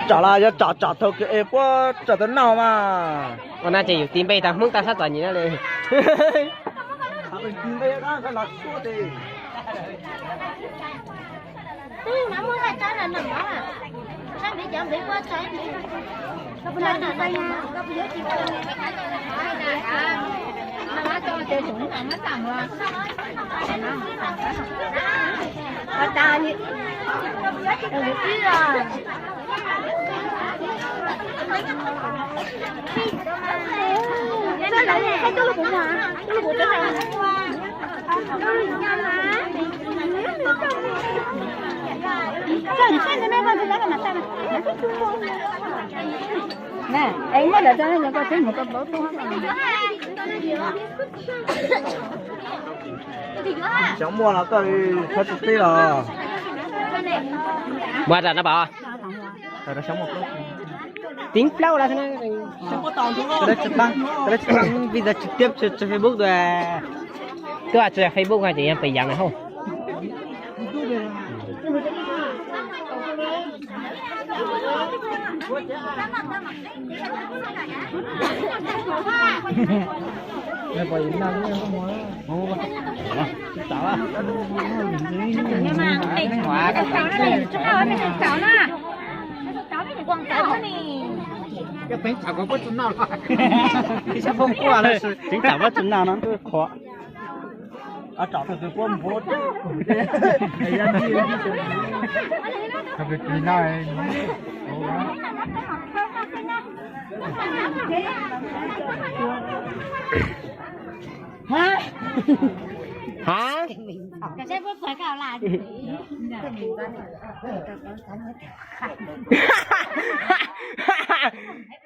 Tsom los yog tsom tsom thaum kws es puab tsom tau noj mas. Ua no ces yus ti npe tau Hmoob tau sab txom nyem na li. Xyov muaj los koj txhob tsis teb los. Muaj tas no pom. Teev plaub los. Tsis tau, tsis tau, vim tsis tiab tsis Facebook tuaj. Tuaj tsis Facebook ces yog pes yam na hauj. Teev tsam puab tsi noj no ntuj qhuav. Ha?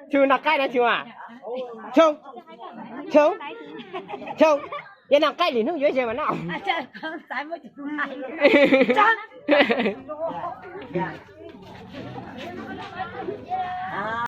Tshua noj qaib na tshua. Tshua, tshua, tshua. Yog noj qaib li hnub yuav ze mas noj.